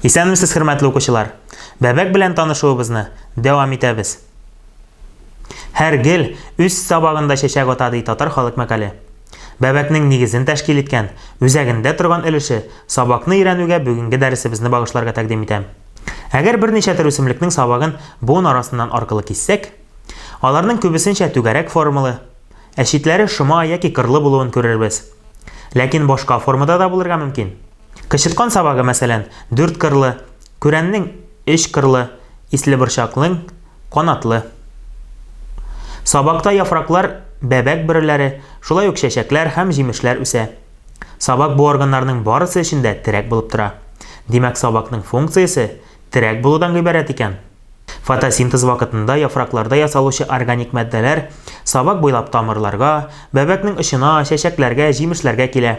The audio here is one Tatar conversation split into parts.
Исәнмесез, хөрмәтле укучылар! Бәбәк белән танышуыбызны дәвам итәбез. Һәр гел үз сабагында чәчәк ата, ди татар халык мәкале. Бәбәкнең нигезен тәшкил иткән, үзәгендә торган өлеше, сабакны өйрәнүгә бүгенге дәресебезне багышларга тәкъдим итәм. Әгәр берничә төр үсемлекнең сабагын буын арасыннан аркылы киссәк, аларның күбесенчә түгәрәк формалы, ә читләре шома яки кырлы булуын күрербез. Ләкин башка формада да булырга мөмкин. Кычыткан сабагы, мәсәлән, дүрт кырлы, күрәннең өч кырлы, ислеборчакның канатлы. Сабакта яфраклар, бәбәк бөреләре, шулай ук чәчәкләр һәм җимешләр үсә. Сабак бу органнарның барысы өчен дә терәк булып тора. Димәк, сабакның функциясе терәк булудан гыйбарәт икән. Фотосинтез вакытында яфракларда ясалучы органик матдәләр сабак буйлап тамырларга, бәбәкнең очына, чәчәкләргә, җимешләргә килә.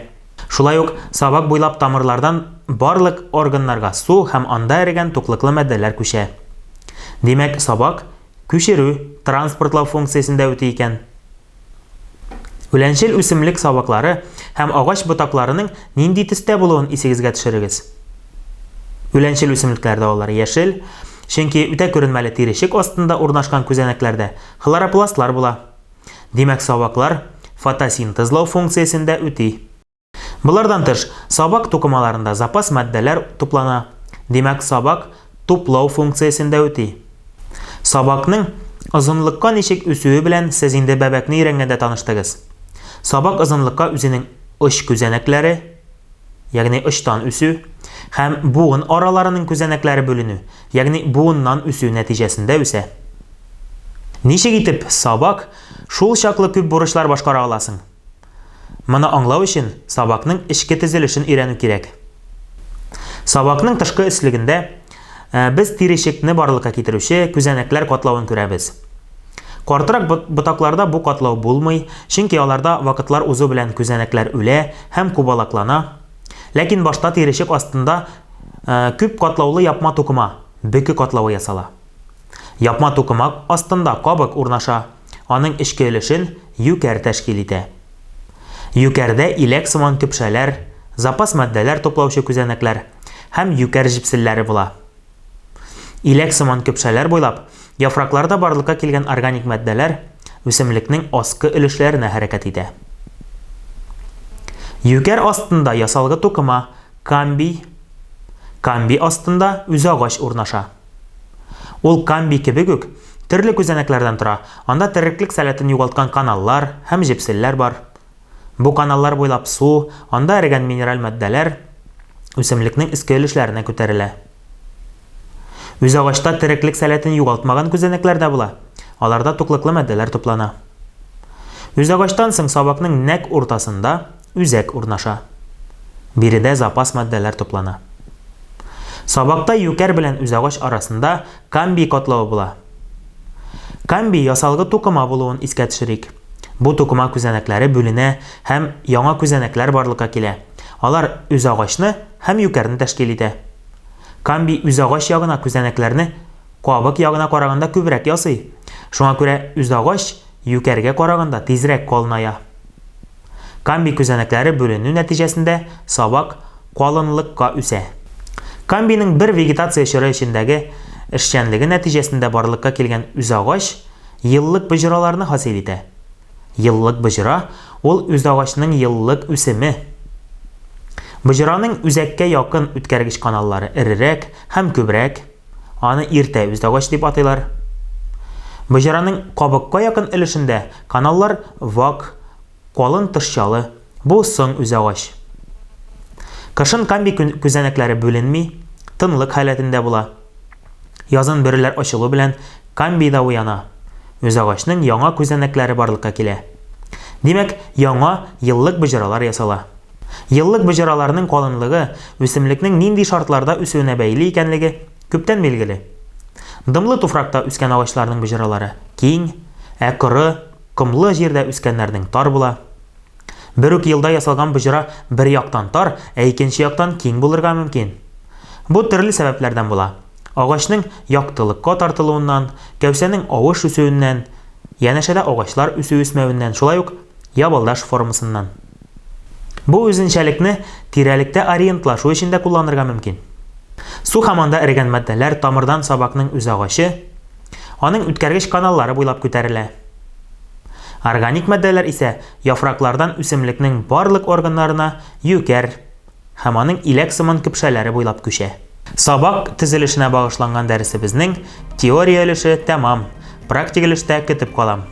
Шулай ук сабак буйлап тамырлардан барлык органнарга су һәм анда эрегән туклыклы матдәләр күчә. Димәк, сабак күчерү, транспортлау функциясен дә үти икән. Үләнчел үсемлек сабаклары һәм агач ботакларының нинди төстә булуын исегезгә төшерегез. Үләнчел үсемлекләрдә алар яшел, чөнки үтә күренмәле тиречек астында урнашкан күзәнәкләрдә хлоропластлар була. Димәк, сабаклар фотосинтезлау функциясен дә үти. Болардан тыш, сабак тукымаларында запас матдәләр туплана. Димәк, сабак туплау функциясен дә үти. Сабакның озынлыкка ничек үсүе белән сез инде бәбәкне өйрәнгәндә таныштыгыз. Сабак озынлыкка үзенең оч күзәнәкләре, ягъни очтан үсү, һәм буын араларының күзәнәкләре бүленү, ягъни буыннан үсү нәтиҗәсендә үсә. Ничек итеп сабак шул чаклы күп бурычлар башкара аласың? Моны аңлау өчен сабакның эчке төзелешен өйрәнү кирәк. Сабакның тышкы өслегендә э, без тиречекне барлыкка китерүче күзәнәкләр катлавын күрәбез. Картрак ботакларда бу катлау булмый, чөнки аларда вакытлар узу белән күзәнәкләр үлә һәм кубалаклана. Ләкин башта тиречек астында э, күп катлаулы япма тукыма, бөке катлавы ясала. Япма тукыма астында кабык урнаша, аның эчке өлешен юкәр тәшкил итә. Юкәрдә иләк сыман көпшәләр, запас матдәләр туплаучы күзәнәкләр һәм юкәр җепселләре була. Иләк сыман көпшәләр буйлап яфракларда барлыкка килгән органик матдәләр үсемлекнең аскы өлешләренә хәрәкәт итә. Юкәр астында ясалгы тукыма, камбий, камбий астында үзагач урнаша. Ул камбий кебек үк төрле күзәнәкләрдән тора, анда тереклек сәләтен югалткан каналлар һәм җепселләр бар. Бу каналлар буйлап су, анда эрегән минераль матдәләр үсемлекнең өске өлешләренә күтәрелә. Үзагачта тереклек сәләтен югалтмаган күзәнәкләр дә була, аларда туклыклы матдәләр туплана. Үзагачтан соң сабакның нәкъ уртасында Үзәк урнаша. Биредә запас матдәләр туплана. Сабакта юкәр белән үзагач арасында камбий катлавы була. Камбий ясалгы тукыма булуын искә төшерик. Бу тукыма күзәнәкләре бүленә һәм яңа күзәнәкләр барлыкка килә. Алар үзагачны һәм юкәрне тәшкил итә. Камбий үзагач ягына күзәнәкләрне кабык ягына караганда күбрәк ясый. Шуңа күрә үзагач юкәргә караганда тизрәк калыная. Камбий күзәнәкләре бүленү нәтиҗәсендә сабак калынлыкка үсә. Камбийның бер вегетация чоры эчендәге эшчәнлеге нәтиҗәсендә барлыкка килгән үзагач еллык боҗраларны хасил итә. Еллык боҗра, ул үзагачның еллык үсеме. Боҗраның үзәккә якын үткәргеч каналлары эрерәк һәм күбрәк. Аны иртә үзагач дип атыйлар. Боҗраның кабыкка якын өлешендә каналлар вак, калын тышчалы, бу соң үзагач. Кышын камбий күзәнәкләре бүленми, тынлык халәтендә була. Язын бөреләр ачылу белән камбий да уяна, үзагачның яңа күзәнәкләре барлыкка килә. Димәк, яңа еллык боҗралар ясала. Еллык боҗраларның калынлыгы үсемлекнең нинди шартларда үсүенә бәйле икәнлеге күптән билгеле. Дымлы туфракта үскән агачларның боҗралары киң, ә коры, комлы җирдә үскәннәрнең тар була. Бер үк елда ясалган боҗра бер яктан тар, ә икенче яктан киң булырга мөмкин. Бу төрле сәбәпләрдән була. Агачның яктылыкка тартылуыннан, кәүсәнең авыш үсүеннән, янәшәдә агачлар үсү-үсмәвеннән, шулай ук ябалдаш формасыннан. Бу үзенчәлекне тирәлектә ориентлашу өчен дә кулланырга мөмкин. Су һәм анда эрегән матдәләр тамырдан сабакның үзагачы, аның үткәргеч каналлары буйлап күтәрелә. Органик матдәләр исә яфраклардан үсемлекнең барлык органнарына юкәр һәм аның иләк сыман көпшәләре буйлап күчә. Сабак төзелешенә багышланган дәресебезнең теория өлеше тәмам, практик өлештә көтеп калам.